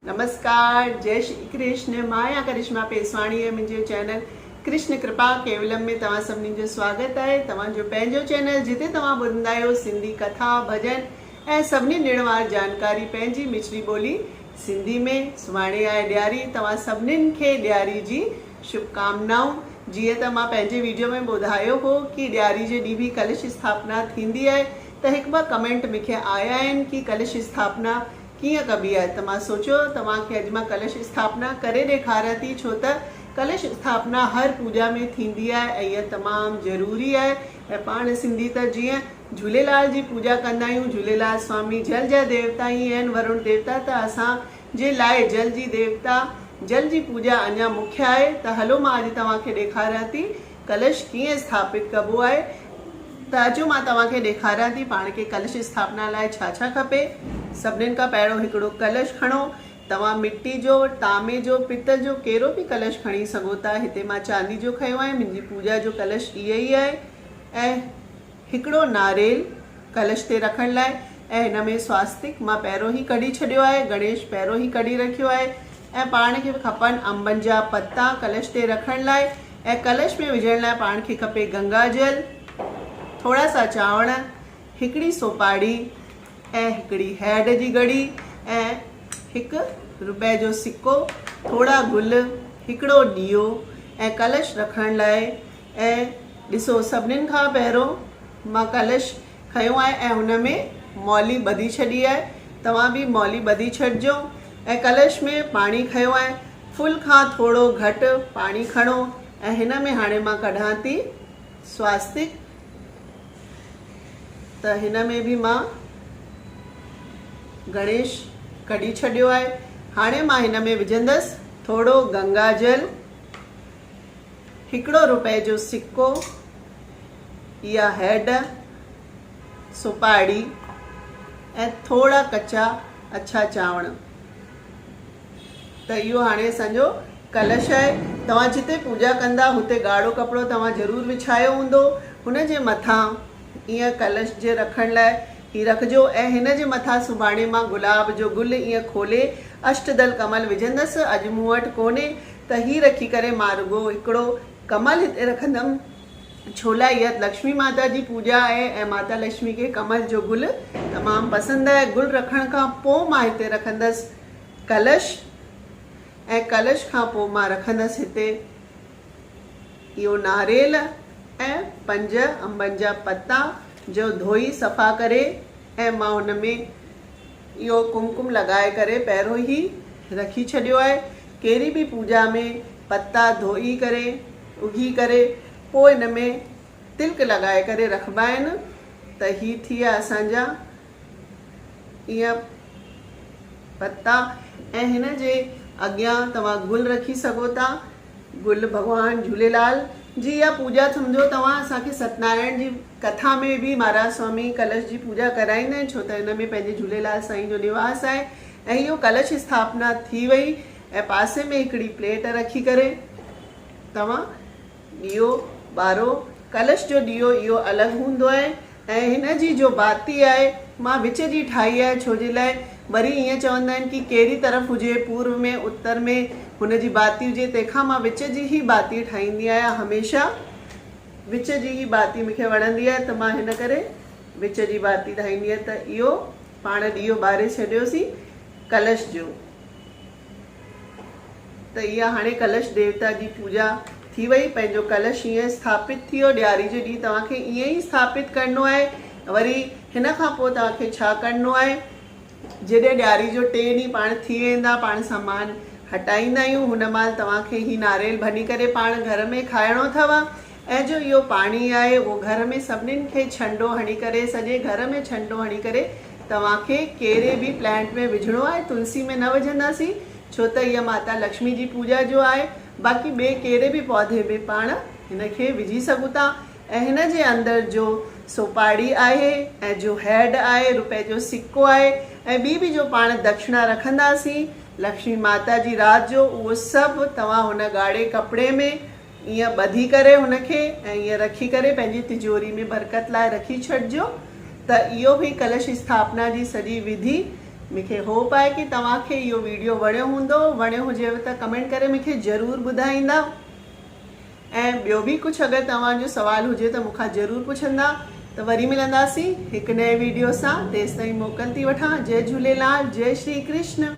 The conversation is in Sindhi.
نمسڪار جئي شري ڪرشن مان آهيان ڪرشما پيسواڻي ۽ منهنجي چينل ڪرشن ڪرپا ڪيولم ۾ توهان سڀني جو سواگت آهي توهان جو پنهنجو چينل جتي توهان ٻڌندا آهيو سنڌي ڪٿا ڀڄن ۽ سڀني ڏڻ وار جانڪاري پنهنجي مٺڙي ٻولي سنڌي ۾ سڀاڻي آهي ڏياري توهان سڀنين کي ڏياري جي شڀڪامنائون جيئن ته مان پنهنجي ويڊيو ۾ ٻڌايو هو ڪي ڏياري جي ڏينهن به ڪلش اسٿاپنا ٿيندي آهي ته هڪ ٻه ڪمينٽ مونکي آيا آهن ڪي ڪلش اسٿاپنا ڪيئن ڪبي آهي ته مان سوچيو توهان کي اڄ مان ڪلش اسٿاپنا ڪري ڏيکاريان ٿي ڇو ته ڪلش اسٿاپنا هر پوڄا ۾ ٿيندي آهي ۽ اها تمام ضروري آهي ۽ پاڻ سنڌي ته جيئن جهوليلال جي پوڄا ڪندا آهيون جهوليلال سوامي جل جا ديوتا ئي آهن ورڻ ديوتا ته اسان جي لاء جل جي ديوتا جل جي پوڄا اڃا مکيه آهي ته هلو مان اڄ توهان کي ڏيکاريان ٿي ڪلش ڪيئن اسٿاپت ڪبو آهي ته اچو مان توهان کي ڏيکاريان ٿي پاڻ کي ڪلش اسٿاپنا لاء ڇا ڇا کپي. سڀنين کان پهريون هڪڙو ڪلش کڻو. توهان مٽي جو، ٽامي جو، پتل جو ڪهڙو به ڪلش کڻي سگهو ٿا. هتي مان چاندي جو کنيو آهي. منهنجي پوڄا جو ڪلش اهي ئي آهي. ۽ هڪڙو ناريل ڪلش تي رکڻ لاء ۽ هن ۾ سواستڪ مان پهريون ئي ڪڍي ڇڏيو آهي. گڻيش پهريون ئي ڪڍي رکيو آهي. ۽ پاڻ کي کپن انبن جا پتا ڪلش تي رکڻ لاء ۽ ڪلش ۾ وجهڻ لاء پاڻ کي کپي گنگا جل، ٿورا سا چانور، هڪڙي سوپاڙي ۽ هڪڙي هيڊ جي ڳڙي ۽ هڪ رپئي جو سڪو، ٿورا گل، هڪڙو ڏيئو ۽ ڪلش رکڻ لاء ۽ ڏسو سڀنين کان پهريون مان ڪلش کنيو آهي ۽ هن ۾ مولي ٻڌي ڇڏي آهي توهان به مولي ٻڌي ڇڏجو ۽ ڪلش ۾ پاڻي کنيو آهي فل کان ٿورو گهٽ پاڻي کڻو ۽ هن ۾ هاڻي مان ڪڍان ٿي سواستڪ ته هن ۾ به مان گڻيش ڪڍي ڇڏيو آهي هاڻي مان هن ۾ وجهندس ٿورو گنگا جل هڪڙو روپئي جو سڪو اها هيڊ، سوپاڙي ۽ ٿورا ڪچا اڇا چانور. ته اهو هاڻي اسان جو ڪلش آهي. توهان جتي پوڄا ڪندا هتي ڳاڙهو ڪپڙو توهان ضرور وڇايو هوندو. هن جي مٿان ائين ڪلش جي رکڻ لاء هي رکجو ۽ هن جي مٿان سڀاڻي مان گلاب جو گل ائين کولي اشٽدل ڪمل وجهندس. اڄ مون وٽ ڪونهي ته هي رکي ڪري مان رڳو هڪڙو ڪمل هتي رکندم. ڇولاء اها لڪشمي ماتا جي پوڄا آهي ۽ ماتا لڪشمي کي ڪمل جو گل تمام پسند آهي. گل رکڻ کان پوء مان هتي رکندس ڪلش ۽ ڪلش کان پوء مان رکندس هتي اهو ناريل ۽ پنج انبن جا پتا جو ڌوئي صفا ڪري ۽ مان ان ۾ اهو ڪمڪم لڳائي ڪري پهريون ئي رکي ڇڏيو آهي. ڪهڙي به پوڄا ۾ پتا ڌوئي ڪري اگهي ڪري پوء ان ۾ تلڪ لڳائي ڪري رکبا آهن ته هي ٿي ويا اسان جا ايئن پتا ۽ هن جي اڳيان توهان گل رکي سگهو ٿا. گل ڀڳوان جهوليلال جي اها پوڄا سمجهو توهان اسان کي ستنارائڻ جي ڪٿا ۾ به مهاراج سوامي ڪلش جي پوڄا ڪرائيندا آهن ڇو ته هن ۾ پنهنجي جهوليلال سائين جو نواس آهي ۽ اهو ڪلش اسٿاپنا ٿي وئي ۽ پاسي ۾ هڪڙي پليٽ رکي ڪري توهان ڏيئو ٻارو ڪلش جو ڏيئو اهو الڳ هوندو آهي ۽ هن جي جو باتي آهي مان وچ جي ٺاهي آهي ڇو جي لاء وري ائين چوندا آهن ڪي ڪهڙي طرف هجي پورو ۾ اتر ۾ هن جي باتي هجي تنهن کان مان وچ جي ئي باتي ٺاهيندي آهيان هميشه وچ جي ئي باتي مون کي وڻندي آهي ته مان هن ڪري وچ جي باتي ٺاهيندي آهيان ته اهو پاڻ ڏيئو ٻاري ڇڏيوسين ڪلش جو. ته اها هاڻي ڪلش ديوتا جي پوڄا ٿي وئي، پنهنجو ڪلش ائين اسٿاپت ٿي ويو، ڏياري جي ڏينهن توهان کي ائين ئي اسٿاپت ڪرڻو آهي، وري هن کان پوء توهان کي ڇا ڪرڻو آهي، جڏهن ڏياري جو ٽي ڏينهن پاڻ ٿي ويندا، پاڻ سامان هٽائيندا آهيون، هن مهل توهان کي هي ناريل ڀڃي ڪري پاڻ گهر ۾ کائڻو اٿو ۽ جو اهو پاڻي آهي اهو گهر ۾ سڀنين کي ڇنڊو هڻي ڪري سڄي گهر ۾ ڇنڊو هڻي ڪري توهان کي ڪهڙي به پلانٽ ۾ وجهڻو آهي تلسي ۾ نه وجهنداسين ڇو ته اها ماتا لڪشمي جي پوڄا جو آهي باقي ٻئي ڪهڙي به پوڌي ۾ پاڻ هن کي وجهي سگهون ٿا ۽ هن جي اندر جو سوپاڙي آهي ۽ جو هيڊ آهي روپئي جو سڪو آهي ۽ ٻي به جو پاڻ دکشڻا رکنداسين لڪشمي ماتا جي رات جو اهو سڀ توهان هن ڳاڙهي ڪپڙي ۾ ائين ٻڌي ڪري هن کي ۽ ائين رکي ڪري پنهنجي تجوري ۾ برڪت لاء رکي ڇڏجو ته اهو هئي ڪلش اسٿاپنا جي سڄي وڌي. مون کي هوپ آهي ڪي توهان کي اهو ويڊيو وڻيو هوندو. وڻيو هجيو ته ڪمينٽ ڪري مون کي ضرور ٻڌائيندا ۽ ٻيو به ڪجهه اگر توهان جو سوال هجي ته مون کان ضرور پڇندا. ته وري ملنداسين هڪ نئين ويڊيو سان تيستائين موڪل ٿي وٺان. جئي جهوليلال جئي شري ڪرشن.